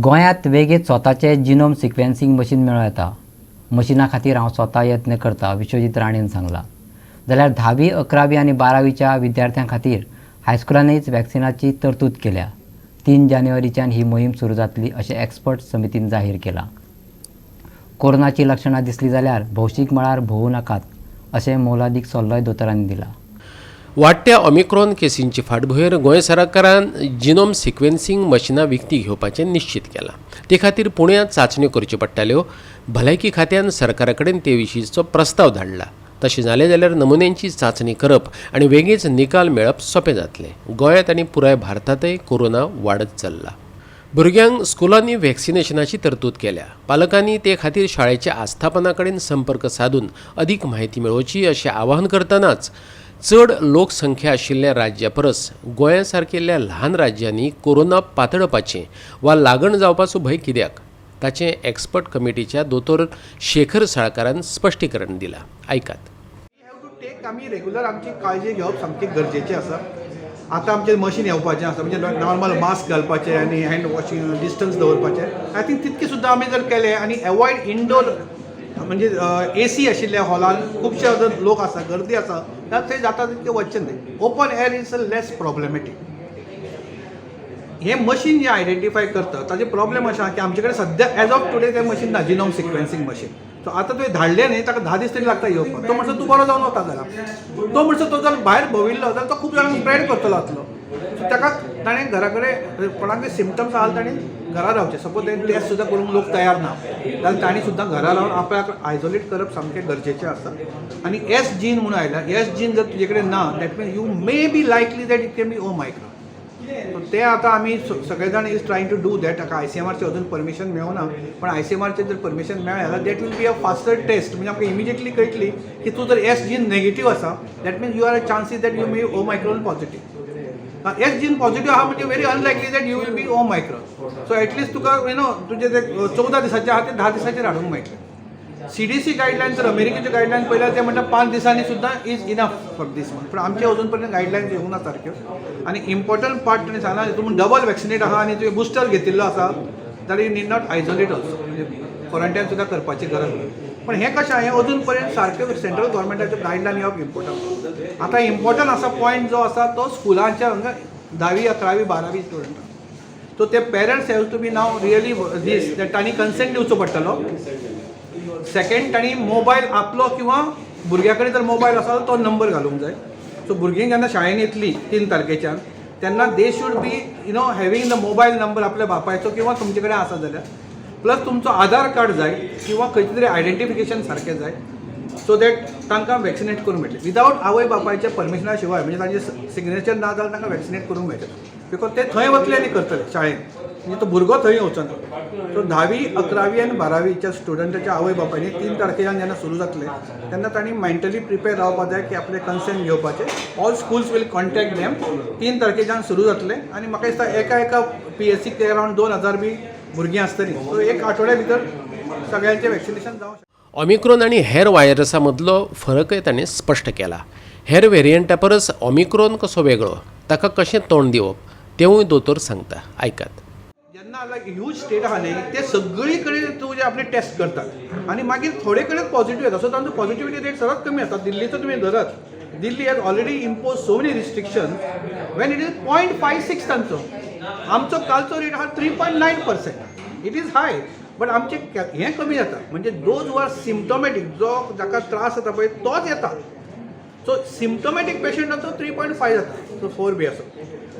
गोंयांत वेगेत स्वताचें genome sequencing machine मेळोवं येता. मशिना खातीर हांव स्वता यत्न करता, विश्वजीत राणेन सांगलां. जाल्यार 10वी, 11वी आनी 12वीच्या विद्यार्थ्यां खातीर हायस्कुलांनीच वॅक्सिनाची तरतूद केल्या. 3 जानेवारीच्यान ही मोहीम सुरू जातली अशें एक्सपर्ट समितीन जाहीर केलां. कोरोनाची लक्षणां दिसलीं जाल्यार भौशीक मळार भोंवू नाकात अशें मोलादीक सल्लोय दोतोरांनी दिला. वाडट्या ओमिक्रॉन केसींचे फाटभुंयेर गोंय सरकारान जिनोम सिक्वेन्सिंग मशिनां विकती घेवपाचें निश्चित केलां. ते खातीर पुण्यांत चांचण्यो करच्यो पडटाल्यो. भलायकी खात्यान सरकारा कडेन ते विशींचो प्रस्ताव धाडला. तशें जालें जाल्यार नमुन्यांची चांचणी करप आनी वेगींच निकाल मेळप सोंपें जातलें. गोंयांत आनी पुराय भारतांतय कोरोना वाडत चल्ला. भुरग्यांक स्कुलांनी वॅक्सिनेशनाची तरतूद केल्या. पालकांनी ते खातीर शाळेच्या आस्थापना कडेन संपर्क सादून अदीक म्हायती मेळोवची अशें आवाहन करतनाच चड लोकसंख्या आशिल्ल्या राज्या परस गोंया सारकेल्या ल्हान राज्यांनी कोरोना पातळपाचें वा लागण जावपाचो भंय कित्याक, ताचें एक्सपर्ट कमिटीच्या दोतोर शेखर साळकारान स्पश्टीकरण दिलां. आयकात. Have to take, आमी रेगुलर आमची काळजी घेवप सामकी गरजेची आसा. आतां आमचें मशीन येवपाचें आसा, म्हणजे नॉर्मल मास्क घालपाचें आनी हँड वॉशींग, डिस्टन्स दवरपाचें. I think तितकें सुद्दां आमी जर केलें आनी एवॉयड इनडोर, म्हणजे एसी आशिल्ल्या हॉलान खुबशे जर लोक आसा, गर्दी आसा जाल्यार थंय जाता तितकें वचचें न्हय. Open air is a less problematic. हें मशीन जें आयडेंटिफाय करता ताजे प्रॉब्लेम अशें आहा की आमचे कडेन सद्या एज ऑफ टुडे तें मशीन ना, जिनोम सिक्वेन्सिंग मशीन. सो आतां तुवें धाडलें न्ही, ताका 10 दीस तरी लागता येवपाक. तो म्हणसर तूं बरो जावन वता घरा. तो म्हणसर तो जर भायर भोंविल्लो जाल्यार तो खूब जाणांक स्प्रेड करतलो आसलो. सो ताका ताणें घरा कडेन, कोणाकय सिमटम्स आहा ताणें घरा रावचें. सपोज तें टेस्ट सुद्दां करूंक लोक तयार ना जाल्यार तांणी सुद्दां घरा रावन आपल्याक आयसोलेट करप सामकें गरजेचें आसा. आनी एस जीन म्हणून आयला. एस जीन जर तुजे कडेन ना, that means you may be likely that it can be Omicron. So ते आतां आमी सगळे जाण is trying to do that. ताका आयसीएमआरचें अजून परमिशन मेळना, पण आयसीएमआरचें जर परमिशन मेळ्ळें जाल्यार that will be a faster test. म्हणजे आमकां इमिजिएटली कळटली की तूं जर एस जीन नेगेटीव आसा, that means you are a chances that you may Omicron positive. S gene positive आहा म्हणजे very unlikely that you will be Omicron. So at least तुका you know तुजे ते 14 दिसाचे आहा ते 10 दिसाचेर हाडूंक मेळटले. सीडीसी गायडलायन्स जर, अमेरिकेच्यो गायडलायन पळयल्यार ते म्हणटा 5 दिसांनी सुद्दां is enough for these म्हणून. पूण आमचे अजून पर्यंत गायडलायन्स येवंक ना सारक्यो. आनी इम्पॉर्टंट पार्ट ताणें सांगला, तुमी डबल वॅक्सिनेट आहा आनी तुवें बुस्टर घेतिल्लो आसा जाल्यार you need not isolate also, म्हणजे क्वॉरंटायन सुद्दां करपाची गरज ना. पण हें कशें आहा, हें अजून पर्यंत सारक्यो सेंट्रल गव्हर्मेंटाच्यो गायडलायन येवप इम्पॉर्टंट. आतां इम्पॉर्टंट आसा पॉयंट जो आसा तो स्कुलांच्या हांगा 10वी, 11वी, 12वी स्टुडंटां. सो ते parents have to be now really this that तांणी कन्सेंट दिवचो पडटलो. सेकंड, तांणी मोबायल आपलो किंवा भुरग्या कडेन जर मोबायल आसा तो नंबर घालूंक जाय. सो भुरगीं जेन्ना शाळेन येतलीं 3 तारखेच्यान, तेन्ना they should be having the mobile number आपल्या बापायचो किंवा तुमचे कडेन आसा जाल्यार, प्लस तुमचो आधार कार्ड जाय किंवा खंयचें तरी आयडेंटिफिकेशन सारकें जाय, सो that तांकां वॅक्सिनेट करूंक मेळटलें. विदावट आवय बापायच्या परमिशना शिवाय, म्हणजे तांचे सिग्नेचर ना जाल्यार तांकां वॅक्सिनेट करूंक मेळटलें, because ते थंय वतले आनी करतले शाळेन, म्हणजे तो भुरगो थंय वचना. सो 10वी, 11वी आनी 12वीच्या स्टुडंटाच्या आवय बापायनी 3 तारखेच्यान जेन्ना सुरू जातलें तेन्ना तांणी मेंटली प्रिपेर रावपाक जाय की आपलें कन्सेंट घेवपाचें. All schools will contact them. 3 तारखेच्यान सुरू जातलें आनी म्हाका दिसता एका एका पीएचसीक अरावंड 2000 बी भुरगीं आसतलीं. सो एक आठवड्या भितर सगळ्यांचें वॅक्सिनेशन जावंक शकता. ऑमिक्रोन आनी हेर व्हायरसा मदलो फरकय ताणें स्पश्ट केला. हेर वेरियंटा परस ऑमिक्रोन कसो वेगळो, ताका कशें तोंड दिवप तेंवूय दोतोर सांगता. आयकात. जेन्ना लायक ह्यूज स्टेट आहा न्ही, ते सगळी कडेन तुजे आपले टेस्ट करतात आनी मागीर थोडे कडेन पॉझिटिव्ह येता. सो तांचो पॉझिटिविटी रेट सदांच कमी आसता. दिल्लीचो तुमी धरत, Delhi has already impose so many restriction when it is 0.56 तांचो. आमचो कालचो रेट आहा 3.9%. It is high, but आमचे हें कमी जाता, म्हणजे those who are symptomatic, जो जाका त्रास जाता पळय तोच येता. सो सिम्टोमॅटीक पेशंटाचो 3.5 जाता, सो 4 बी आसो.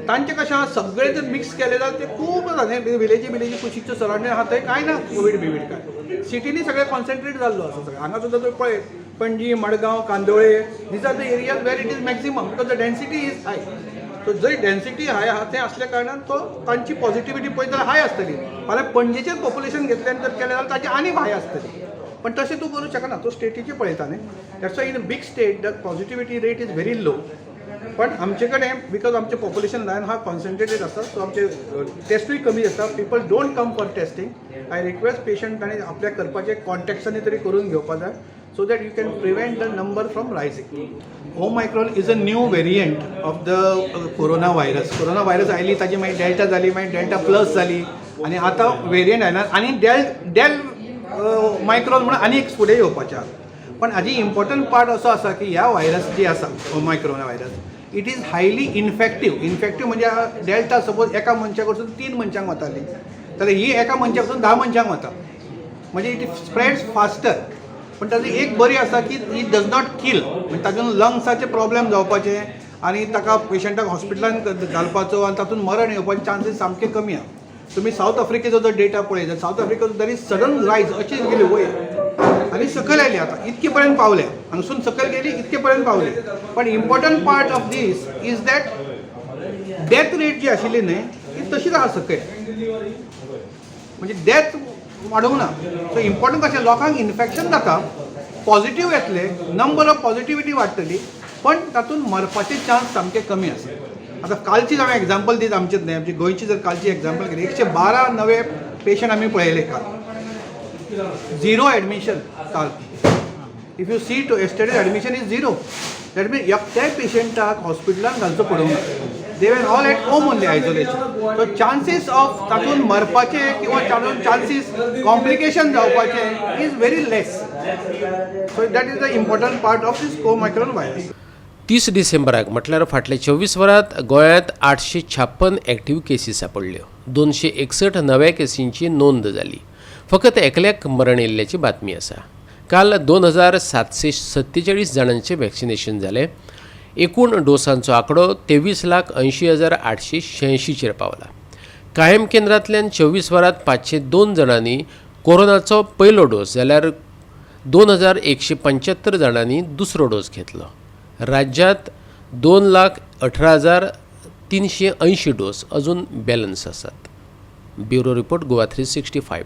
तांचे कशें आहा, सगळे जर मिक्स केले जाल्यार ते खूब जाता. विलेजी विलेजी कुशीच्यो सरावंडींग आहा थंय कांय ना कोवीड बिवीड काय. सिटीनी सगळे कॉन्सन्ट्रेट जाल्लो आसा सगळें. हांगा सुद्दां तुमी पळय, Panaji, Madgaon, Candolim, these are the areas where it is maximum because the density is high. So जंय डेन्सिटी हाय आहा तें असल्या कारणान तो तांची पॉझिटिविटी पळयत जाल्यार हाय आसतली. फाल्यां पणजेचेच पॉप्युलेशन घेतलें आनी जर केलें जाल्यार ताचें आनी हाय आसतली. पण तशें तूं करूं शकना, तूं स्टेटीचें पळयता न्ही. That's why in big state the positivity rate is very low. पण आमचे कडेन because आमचें पॉप्युलेशन ल्हान आहा, कॉन्सन्ट्रेटेड आसा, सो आमचे टेस्टूय कमी आसता. People don't come for testing. I request patient तांणी आपल्याक करपाचें कॉन्टॅक्ट्सांनी तरी करून घेवपा जाय. so that you can prevent the number from rising. Omicron is a new variant of the corona virus. Corona virus आयली, ताजी मागीर डेल्टा जाली, मागीर डेल्टा प्लस जाली आनी आतां वेरियंट आयला आनी डेल डेल मायक्रॉन म्हणून आनी एक फुडें येवपाचें आहा. पण हाजी इम्पॉर्टंट पार्ट असो आसा की ह्या व्हायरस जी आसा, Omicron virus, it is highly infective. Infective म्हणजे डेल्टा सपोज एका मनशा कडसून तीन मनशांक वताली, जाल्यार ही एका मनशा कडसून 10 मनशांक वता, म्हणजे it spreads faster. पण ताजी एक बरी आसा की it does not kill. म्हणजे तातूंत लंग्साचे प्रॉब्लेम जावपाचे आनी ताका पेशंटाक हॉस्पिटलान घालपाचो आनी तातूंत मरण येवपाचे चान्सीस सामके कमी आहा. तुमी सावथ आफ्रिकेचो जर डेटा पळयत जाल्यार south आफ्रिकेचो there is sudden rise, अशी गेली वयर आनी सकयल आयली, आतां इतके पर्यंत पावल्या, हांगसून सकयल गेली, इतके पर्यंत पावले. पण important part of this is that death rate जी आशिल्ली न्हय, ती तशीच आहा सकयल, म्हणजे डेथ वाडोवंक ना. सो इम्पॉर्टंट कशें, लोकांक इन्फेक्शन जाता, पॉझिटीव येतले, नंबर ऑफ पॉझिटिविटी वाडटली, पण तातूंत मरपाचे चान्स सामके कमी आसा. आतां कालची हांव एग्जाम्पल दीत, आमचेच न्हय, आमची गोंयची जर कालची एग्जाम्पल घेतली, 112 नवे पेशंट आमी पळयले काल, झिरो एडमिशन काल. If you see to yesterday, admission is zero. That mean एकट्याय पेशंटाक हॉस्पिटलान घालचो पडूंक ना. They were all at home only, isolation. So chances of तातूंत मरपाचे किंवा तातूंत चान्सीस कॉम्प्लिकेशन जावपाचे is very less. So that is the important part of this Omicron virus. 30 डिसेंबराक, म्हटल्यार फाटल्या 24 वरांत गोंयांत 856 एक्टीव केसी सांपडल्यो. 261 नव्या केसींची नोंद जाली. फकत एकल्याक मरण येयल्ल्याची बातमी आसा. काल 2747 जाणांचें वॅक्सिनेशन जालें. एकूण डोसांचो आंकडो 23,80,886चेर पावला. कायम केंद्रांतल्यान 24 वरांत 502 जाणांनी कोरोनाचो पयलो डोस, जाल्यार 2175 जाणांनी दुसरो डोस घेतलो. राज्यांत 2,18,380 डोस अजून बॅलन्स आसात. Bureau report, Goa 365.